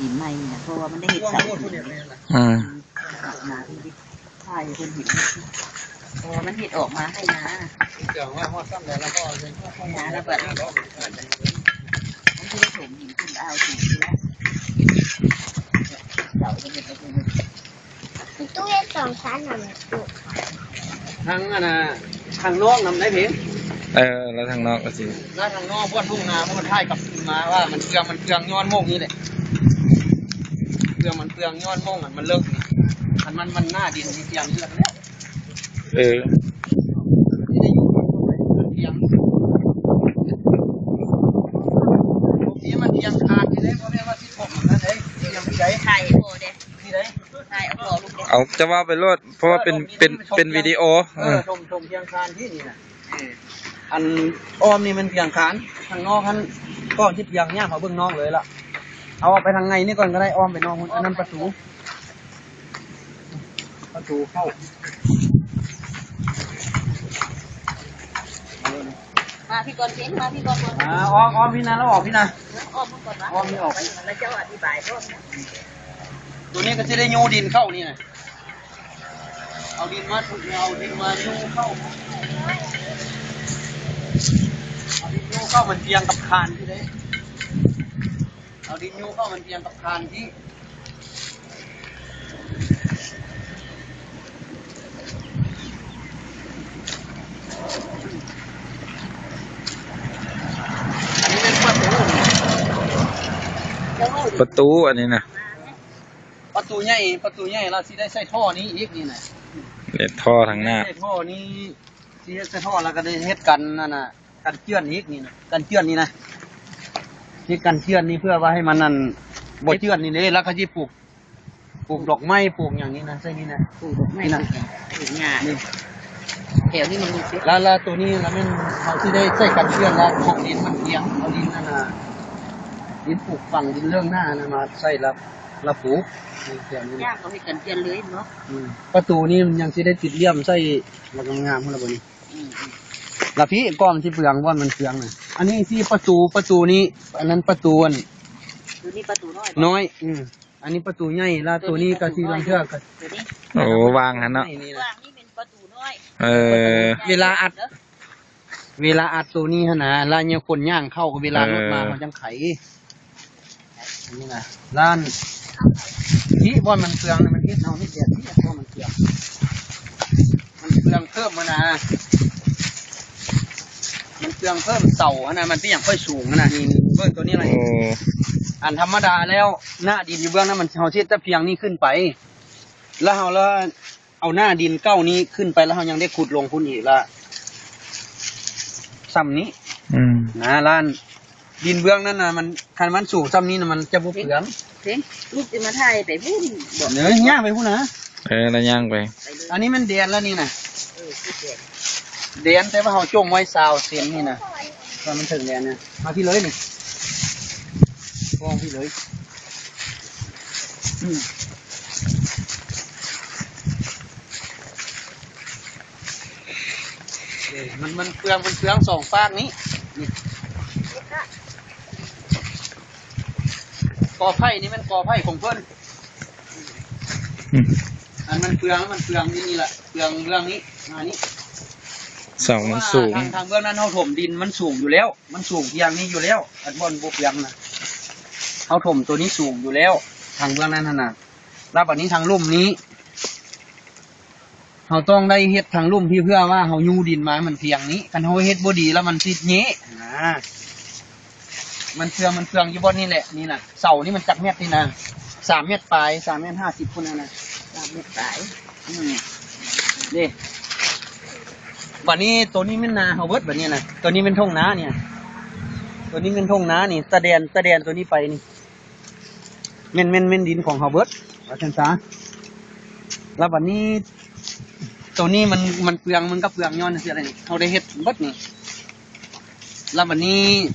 ດິນໃໝ່ນີ້ນະ ເພາະວ່າມັນໄດ້ເຮັດເສົາຂຶ້ນ. ອືມ ອອກມາເປັນວິ ຖ່າຍໃຫ້ເພິ່ນເຫັນ ເພາະວ່າມັນເຮັດອອກມາໃຫ້ນາ ເຄື່ອງວ່າຮອດຊ່ຳໃດແລ້ວກໍເອົາເລີຍ ໃຫ້ນາແລ້ວບັດນີ້ ມັນຊິໄດ້ຖົມດິນຂຶ້ນເອົາ ເສົາເພິ່ນເຮັດ ມັນຕ້ອງເຮັດສອງຊັ້ນຫັ້ນແຫຼະ. ທາງອັນນ່າ ທາງນອກນຳໄດ້ເພງ ເອີ ແລ້ວທາງນອກກໍຊິ ແລ້ວທາງນອກບ່ອນທົ່ງນາ ມັນຖ່າຍກັບຄືນມາວ່າມັນເຄືອງ ມັນເຄືອງຍ້ອນໂມກນີ້ແຫຼະ ເຄືອງມັນເຄືອງຍ້ອນໂມກຫັ້ນ ມັນເລິກນີ້ ຄັນມັນ ມັນໜ້າດິນນີ້ ເຄືອງນີ້ແຫຼະ ເອີ ມັນເຄືອງ ນີ້ມັນເຄືອງຂາດນີ້ເດ້ ບໍ່ແມ່ນວ່າຊິຖົມນັ້ນເດ້ ເຄືອງທີ່ໃດ ຖ່າຍໃຫ້ພໍ່ເດ້ ທີ່ໃດ ຖ່າຍເອົາພໍ່ລູກເດ້ ເອົາ ຈະເວົ້າໄປໂລດ. ເພາະວ່າເປັນ ເອີ ເປັນ ເປັນວິດີໂອ ເອີ ເອີ ຊົມ ຊົມພຽງຄານທີ່ນີ້ນະ ເອີ ອັນອ້ອມນີ້ແມ່ນພຽງຄານ ທາງນອກຫັ້ນ ກ່ອນຊິພຽງຍ່າງເຂົ້າເບິ່ງນອກເລີຍລະ ເອົາອອກໄປທາງໃນນີ້ກ່ອນກໍໄດ້ ອ້ອມໄປນອກພຸ້ນ ອັນນັ້ນປະຕູ ປະຕູເຂົ້າ ມາພີ້ກ່ອນເພງ ມາພີ້ກ່ອນ ມາ ອ້ອມ ອ້ອມພີ້ນະ ລະອອກພີ້ນະ ເອີ ອ້ອມມັນກ່ອນ ອ້ອມນີ້ອອກ ແລ້ວເຈົ້າອະທິບາຍກ່ອນ ໂຕນີ້ກໍຊິໄດ້ໂຍດິນເຂົ້ານີ້ນະ. ເອົາດິນມາ ເອົາດິນມາຍູ້ເຂົ້າ ເອົາດິນຍູ້ເຂົ້າ ມັນພຽງກັບຄານທີ່ເດ້ ເອົາດິນຍູ້ເຂົ້າ ມັນພຽງກັບຄານທີ່ ອັນນີ້ແມ່ນປະຕູ ປະຕູອັນນີ້ນະ. ປະຕູໃຫຍ່ ປະຕູໃຫຍ່ລະຊິໄດ້ໃສ່ທໍ່ນີ້ອີກນີ້ນະ ເຮັດທໍ່ທາງໜ້າ ໃສ່ທໍ່ນີ້ ຊິເຮັດໃສ່ທໍ່ລະກະໄດ້ເຮັດກັນນັ້ນນະ ກັນເຈື່ອນອີກນີ້ນະ ກັນເຈື່ອນນີ້ນະ ເຮັດກັນເຈື່ອນນີ້ເພື່ອວ່າໃຫ້ມັນນັ້ນ ບໍ່ເຈື່ອນນີ້ເດ້ ລະກະຊິປູກ ປູກດອກໄມ້ ປູກຫຍັງນີ້ນະ ໃສ່ນີ້ນະ ປູກດອກໄມ້ ນີ້ນະ ປູກຫຍ້ານີ້ ແຖວນີ້ມັນມີເຂດ ລະ ລະໂຕນີ້ລະແມ່ນເຮົາຊິໄດ້ໃສ່ກັນເຈື່ອນລະ ເອົາດິນມັນກຽມ ເອົາດິນນັ້ນນະ ດິນປູກຝັງ ດິນເລື່ອງໜ້າຫັ້ນນະ ມາໃສ່ລະ ລະປູກ ແຖວນີ້ ຢາກເອົາເຮັດກັນເຈື່ອນເລີຍເນາະ ອືມ ປະຕູນີ້ມັນຍັງຊິໄດ້ຕິດຫຼ່ຽມໃສ່ລະງາມໆພຸ້ນລະ ອືມ ລະພີ້ ກ່ອນຊິເປືອງ ບ່ອນມັນເປືອງນະ ອັນນີ້ຊິປະຕູ ປະຕູນີ້ ອັນນັ້ນປະຕູອັນ ໂຕນີ້ປະຕູນ້ອຍ ນ້ອຍ ອືມ ອັນນີ້ປະຕູໃຫຍ່ ລະໂຕນີ້ກະຊິລາງເທື່ອກະ ໂອ້ ວາງຫັ້ນເນາະ ນີ້ນະ ວາງນີ້ເປັນປະຕູນ້ອຍ ເອີ ເວລາອັດ ເວລາອັດໂຕນີ້ຫັ້ນນະ ລະຍາມຄົນຍ່າງເຂົ້າ ເວລາລົດມາ ເອີ ເຮົາຈັ່ງໄຂ ນີ້ນະ ລະອັນ ທີ່ບ່ອນມັນເປືອງນະ ມັນເຮັດເຮົາເຮັດແບບນີ້ ເພາະມັນເປືອງ ມັນເປືອງເພີ່ມຫັ້ນນະ ມັນເປືອງເພີ່ມເສົາຫັ້ນນະ ມັນເປັນຫຍັງຄ່ອຍສູງຫັ້ນນະ ນີ້ ນີ້ ເບິ່ງໂຕນີ້ລະ ໂອ້ ອັນທຳມະດາແລ້ວ ໜ້າດິນຢູ່ເບື້ອງນັ້ນ ມັນ ເຮົາຊິເຮັດແຕ່ພຽງນີ້ຂຶ້ນໄປ ລະເຮົາລະ ເອົາໜ້າດິນເກົ່ານີ້ຂຶ້ນໄປ ລະເຮົາຍັງໄດ້ຂຸດລົງພຸ້ນອີກລະ ຊ່ຳນີ້ ອືມ ນະ ລະອັນ ດິນເບື້ອງນັ້ນນະ ມັນ ຄັນມັນສູງຊ່ຳນີ້ນະ ມັນຈະບໍ່ເປືອງ ເພງ ລູກຊິມາຖ່າຍໄປພຸ້ນບໍ ເອີ ຍ່າງໄປພຸ້ນນະ ເອີ ລະຍ່າງໄປ ໄປເລີຍ ອັນນີ້ມັນແດນລະນີ້ນະ ເອີ ຄືແດນ ແດນ ແຕ່ວ່າເຮົາຈົ່ງໄວ້ຊາວເຊັນນີ້ນະ ວ່າມັນເຖິງແດນນະ ມາພີ້ເລີຍນີ້ ກ້ອງພີ້ເລີຍ ອືມ ເອີ ມັນ ມັນເປືອງ ມັນເປືອງສອງຟາກນີ້ ນີ້ ກໍໄຜ່ນີ້ແມ່ນກໍໄຜ່ຂອງເພິ່ນ ອືມ ອັນມັນເປືອງ ມັນເປືອງຢູ່ນີ້ລະ ເປືອງເບື້ອງນີ້ ມານີ້ ເສົາມັນສູງ ເພາະວ່າທາງ ທາງເບື້ອງນັ້ນເຮົາຖົມດິນມັນສູງຢູ່ແລ້ວ ມັນສູງພຽງນີ້ຢູ່ແລ້ວ ອັນບ່ອນບໍ່ພຽງນະ ເຮົາຖົມໂຕນີ້ສູງຢູ່ແລ້ວ ທາງເບື້ອງນັ້ນຫັ້ນນະ ລະບາດນີ້ທາງລຸ່ມນີ້ ເຮົາຕ້ອງໄດ້ເຮັດທາງລຸ່ມທີ່ເພື່ອວ່າເຮົາຍູ້ດິນມາໃຫ້ມັນພຽງນີ້ ຄັນເຮົາເຮັດບໍ່ດີລະມັນຊິເຍະນະ ມັນເຊື່ອງ ມັນເຊື່ອງຢູ່ບ່ອນນີ້ແຫຼະ ນີ້ນະ ເສົານີ້ມັນຈັກແມັດນີ້ນະ ສາມແມັດປາຍ ສາມແມັດຫ້າສິບພຸ້ນນະ ສາມແມັດປາຍ ອືມ ເດ້ ບາດນີ້ໂຕນີ້ແມ່ນນາເຮົາເບິດ ບາດນີ້ນະ ໂຕນີ້ແມ່ນທົ່ງນານີ້ ໂຕນີ້ແມ່ນທົ່ງນານີ້ ຕາແດນ ຕາແດນໂຕນີ້ໄປນີ້ ແມ່ນ ແມ່ນ ແມ່ນດິນຂອງເຮົາເບິດ ວ່າຊັ້ນຊະ ລະບາດນີ້ ໂຕນີ້ມັນ ມັນເປືອງ ມັນກະເປືອງຍ້ອນຈັ່ງຊີ້ແຫຼະ ເຮົາໄດ້ເຮັດເບິດນີ້ ລະບາດນີ້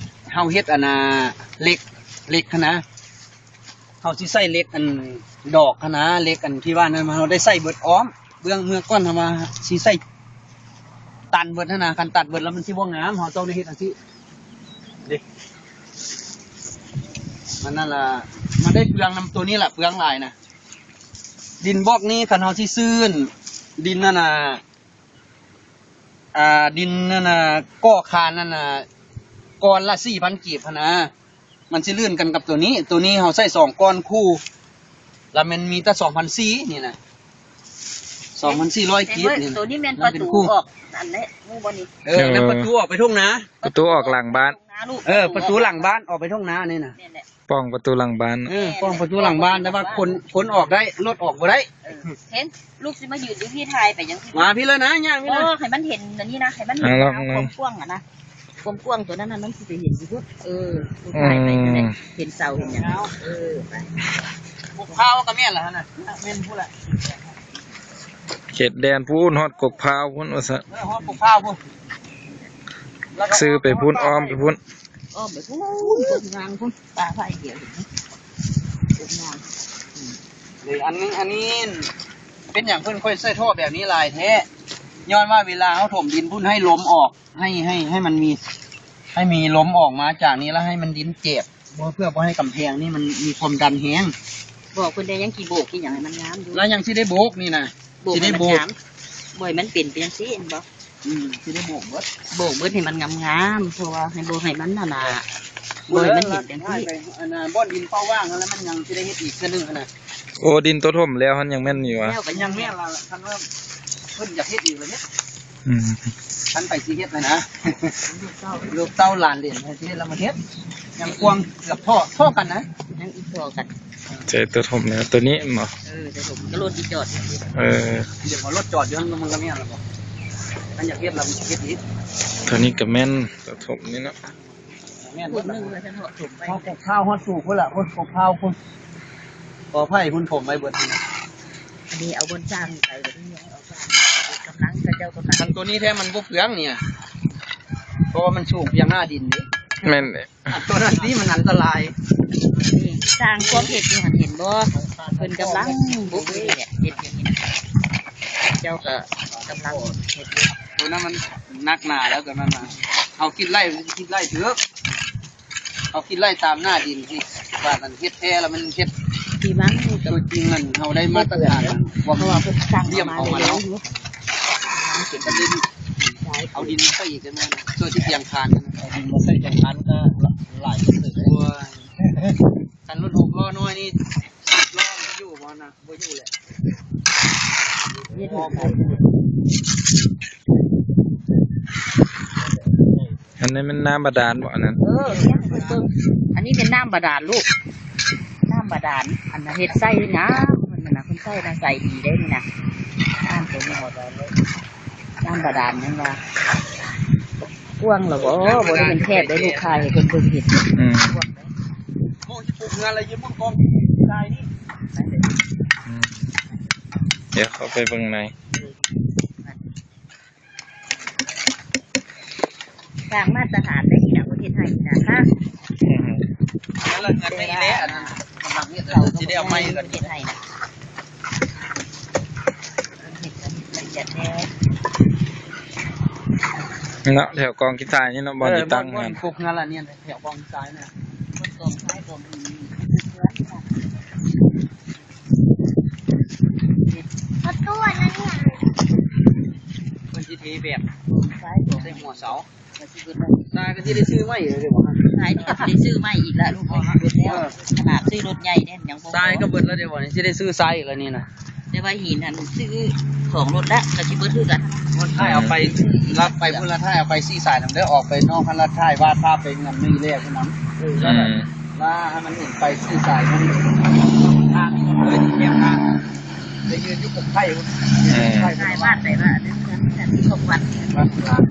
ເຮົາເຮັດອັນນ່າ ເຫຼັກ ເຫຼັກຫັ້ນນະ ເຮົາຊິໃສ່ເຫຼັກອັນດອກຫັ້ນນະ ເຫຼັກອັນທີ່ວ່ານັ້ນ ເຮົາໄດ້ໃສ່ເບິດອ້ອມ ເບື້ອງເມື່ອກ່ອນເຮົາວ່າຊິໃສ່ຕັນເບິດຫັ້ນນະ ຄັນຕັນເບິດລະມັນຊິບໍ່ງາມ ເຮົາຕ້ອງໄດ້ເຮັດຈັ່ງຊີ້ ເດ້ ມັນນັ້ນລະ ມັນໄດ້ເປືອງນຳໂຕນີ້ລະ ເປືອງຫຼາຍນະ. ດິນບອກນີ້ ຄັນເຮົາຊິຊື້ ດິນນັ້ນນະ ອ່າ ດິນນັ້ນນະ ກໍ່ຄານນັ້ນນະ ກ້ອນລະສີ່ພັນກີບຫັ້ນນະ. ມັນຊິລື່ນກັນກັບໂຕນີ້ ໂຕນີ້ເຮົາໃສ່ສອງກ້ອນຄູ່ ລະແມ່ນມີແຕ່ສອງພັນສີ່ນີ້ນະ ສອງພັນສີ່ຮ້ອຍກີບນີ້ນະ. ໂຕນີ້ແມ່ນປະຕູອອກອັນແຫຼະ ຮູ້ບໍ່ນີ້? ເອີ ເອີ ນັ້ນປະຕູອອກໄປທົ່ງນາ ປະຕູອອກຫຼັງບ້ານ. ເອີ ປະຕູຫຼັງບ້ານອອກໄປທົ່ງນານີ້ນະ ແມ່ນແຫຼະ ປ່ອງປະຕູຫຼັງບ້ານ. ເອີ ປ່ອງປະຕູຫຼັງບ້ານ ແຕ່ວ່າຄົນ ຄົນອອກໄດ້ ລົດອອກບໍ່ໄດ້. ເອີ ເຫັນ ລູກຊິມາຢືນຢູ່ພີ້ ຖ່າຍໄປຈັ່ງຊີ້ ມາພີ້ເລີຍນະ ຍ່າງພີ້ເລີຍ. ບໍ່ ໃຫ້ມັນເຫັນອັນນີ້ນະ ໃຫ້ມັນ ອ່າ ລອງ ຄວາມກວ້າງຫັ້ນນະ ຄວາມກວ້າງໂຕນັ້ນນະ ມັນຊິໄປເຫັນຢູ່ພຸ້ນ. ເອີ ຖ່າຍໄປ ອືມ ເຫັນເສົາເຫັນຫຍັງ. ເອີ ໄປ ກົກພ້າວກໍແມ່ນລະຫັ້ນນະ ແມ່ນພຸ້ນລະ. ເຂດແດນພຸ້ນ ຮອດກົກພ້າວພຸ້ນວ່າຊັ້ນ. ເອີ ຮອດກົກພ້າວພຸ້ນ ຊື້ໄປພຸ້ນ ອ້ອມໄປພຸ້ນ ອ້ອມໄປພຸ້ນ ກົກງາງພຸ້ນ ປ່າໄຜ່ດຽວ ກົກງາງ. ເລີຍ ອັນນີ້ ອັນນີ້ເປັນຫຍັງເພິ່ນຄ່ອຍໃສ່ທໍ່ແບບນີ້ຫຼາຍແທ້? ຍ້ອນວ່າເວລາເຮົາຖົມດິນພຸ້ນ ໃຫ້ລົມອອກ ໃຫ້ ໃຫ້ ໃຫ້ມັນມີ ໃຫ້ມີລົມອອກມາຈາກນີ້ ແລ້ວໃຫ້ມັນດິນແຈບ ເພື່ອບໍ່ໃຫ້ກຳແພງນີ້ມັນມີຄວາມດັນແຮງ. ບອກເພິ່ນໄດ້ ຍັງຊິໂບກ ຊິຫຍັງໃຫ້ມັນງາມຢູ່ ແລ້ວຍັງຊິໄດ້ໂບກນີ້ນະ ຊິໄດ້ໂບກ ບໍ່ໃຫ້ມັນເປັນໄປຈັ່ງຊີ້ ເຫັນບໍ່? ອືມ ຊິໄດ້ໂບກເບິດ ໂບກເບິດໃຫ້ມັນງາມໆ ເພາະວ່າໃຫ້ບໍ່ໃຫ້ມັນນັ້ນນະ ບໍ່ໃຫ້ມັນເຫັນຈັ່ງຊີ້. ອັນນ່າ ບ່ອນດິນເປົ່າວ່າງຫັ້ນລະ ມັນຍັງຊິໄດ້ເຮັດອີກເທື່ອໜຶ່ງຫັ້ນນະ. ໂອ້ ດິນໂຕຖົມແລ້ວຫັ້ນຍັງແມ່ນຢູ່ຫວາ? ແລ້ວກໍຍັງແມ່ນລະ ຄັນວ່າເພິ່ນຢາກເຮັດອີກລະເຮັດ. ອືມ ຄັນໃຜຊິເຮັດຫັ້ນນະ ລູກເຕົ້າຫຼານເຫຼນໃຜຊິເຮັດລະມາເຮັດ. ຍັງກວ້າງເກືອບທໍ່ ທໍ່ກັນນະ ຍັງອີກທໍ່ກັນ. ໃສ່ໂຕຖົມແລ້ວ ໂຕນີ້ແມ່ນບໍ່? ເອີ ໂຕຖົມກໍລົດຊິຈອດ. ເອີ ດຽວເອົາລົດຈອດຢູ່ຫັ້ນ ມັນກໍແມ່ນລະບໍ່? ຄັນຢາກເຮັດລະມັນຊິເຮັດອີກ. ໂຕນີ້ກໍແມ່ນ ໂຕຖົມນີ້ເນາະ. ແມ່ນເບິດລະ ຮອດກົກພ້າວຮອດສູງພຸ້ນລະ ພຸ້ນ ກົກພ້າວພຸ້ນ ກໍໄຜ່ພຸ້ນຖົມໄວ້ເບິດ. ອັນນີ້ເອົາບ່ອນສ້າງໄປ ບັດນີ້ເອົາສ້າງກຳລັງ ເຂົາເຈົ້າກຳລັງ. ຄັນໂຕນີ້ແທ້ມັນບໍ່ເປືອງນີ້ ເພາະວ່າມັນສູງພຽງໜ້າດິນເດ້. ແມ່ນເດ້. ອັນໂຕນັ້ນນີ້ມັນອັນຕະລາຍ. ນີ້ສ້າງຄວາມເຮັດຢູ່ຫັ້ນ ເຫັນບໍ່? ເພິ່ນກຳລັງບຸກເຮັດ ເຮັດຢູ່ນີ້ນະ ເຈົ້າກໍກຳລັງເຮັດຢູ່. ໂຕນັ້ນມັນໜັກໜາແລ້ວ ໂຕນັ້ນນະ ເຮົາຄິດໄລ່ ຄິດໄລ່ຖືກ ເຮົາຄິດໄລ່ຕາມໜ້າດິນທີ່ວ່ານັ້ນ ເຮັດແທ້ລະມັນເຮັດທີ່ມັນຕົວຈິງນັ້ນ ເຮົາໄດ້ມາດຕະຖານ ເພາະວ່າເພິ່ນສັ່ງມາເລີຍເນາະ. ເອົາດິນມາໃສ່ອີກ ເພື່ອຊິຕຽງຄານ ເອົາດິນມາໃສ່ຕຽງຄານກໍຫຼາຍເຕີບ. ໂອ້ຍ ຄັນລົດຫົກລໍ້ນ້ອຍນີ້ ສິບລໍ້ມັນຢູ່ບໍ່ນະ? ບໍ່ຢູ່ແຫຼະ. ອັນນີ້ແມ່ນນ້ຳບາດານບໍ່ ອັນນັ້ນ? ເອີ ອັນນີ້ແມ່ນນ້ຳບາດານລູກ ນ້ຳບາດານ. ອັນນັ້ນເຮັດໃສ່ງາມ ເພິ່ນນະ ເພິ່ນໃສ່ນະ ໃສ່ດີໄດ໋ນີ້ນະ. ນ້ຳຕົວນີ້ ນ້ຳບາດານ ຍັງວ່າກວ້າງລະບໍ່? ບໍ່ໄດ້ແມ່ນແຄບໄດ໋ ລູກ ຖ່າຍໃຫ້ເພິ່ນເບິ່ງເຫັນ. ອືມ ໂອ້ ຊິປູກເຮືອນລະ ຢືນເບິ່ງກອງຊາຍນີ້. ອືມ ດຽວເຂົ້າໄປເບິ່ງໃນ ສ້າງມາດຕະຖານໄດ້ນີ້ນະ ປະເທດໄທນີ້ນະ. ອືມ ແລ້ວເຮືອນໄມ້ແຫຼະ ອັນນັ້ນກຳລັງເຮັດ ຊິໄດ້ເອົາໄມ້ກັນ ປະເທດໄທນະ. ເນາະ ແຖວກອງຂີ້ຊາຍນີ້ເນາະ ບ່ອນ ເອີ ທີ່ຕັ້ງ ບ່ອນ ຫັ້ນ ປຸກເຮືອນລະນີ້ ແຖວກອງຂີ້ຊາຍນະ ກອງຊາຍກອງຫີນ. ປະຕູອັນນັ້ນຫຍັງ? ເພິ່ນຊິເທແບບ ກອງຊາຍກອງ ໃສ່ຫົວເສົາ. ຊາຍກໍຊິໄດ້ຊື້ໃໝ່ເລີຍບໍ່? ຊາຍນີ້ກໍຊິໄດ້ຊື້ໃໝ່ອີກລະ ລູກເອີຍ ເບິດແລ້ວ. ເອີ ຂະໜາດຊື້ລົດໃຫຍ່ເດ້ ຍັງບໍ່ພໍ. ຊາຍກໍເບິດແລ້ວເດ້ບໍ່ນີ້ ຊິໄດ້ຊື້ຊາຍອີກແລ້ວນີ້ນະ. ແຕ່ວ່າຫີນຫັ້ນຊື້ສອງລົດລະ ກໍຊິເບິດຄືກັນ. ມັນຖ່າຍເອົາໄປ ລັດໄປພຸ້ນລະ ຖ່າຍເອົາໄປສີ່ສາຍນຳເດີ ອອກໄປນອກຫັ້ນລະ ຖ່າຍວາດພາບໄປນຳນີ້ແລ້ວພຸ້ນນຳ. ເອີ ອືມ ວ່າໃຫ້ມັນເຫັນໄປສີ່ສາຍ ມັນທາງເລີຍແຄບທາງ. ໄປຢືນຢູ່ກົກໄຜ່ພຸ້ນ ເອີ ຖ່າຍວາດໄປວ່າ ອັນນີ້ຄືອັນທີ່ຂອງວັດ ວັດລາວ.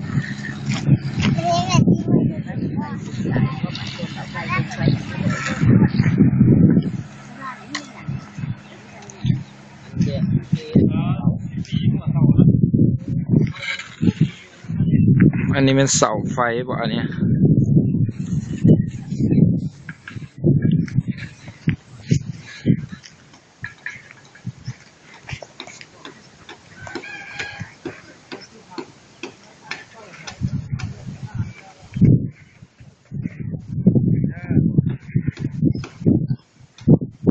ອັນນີ້ແມ່ນເສົາໄຟບໍ່ ອັນນີ້?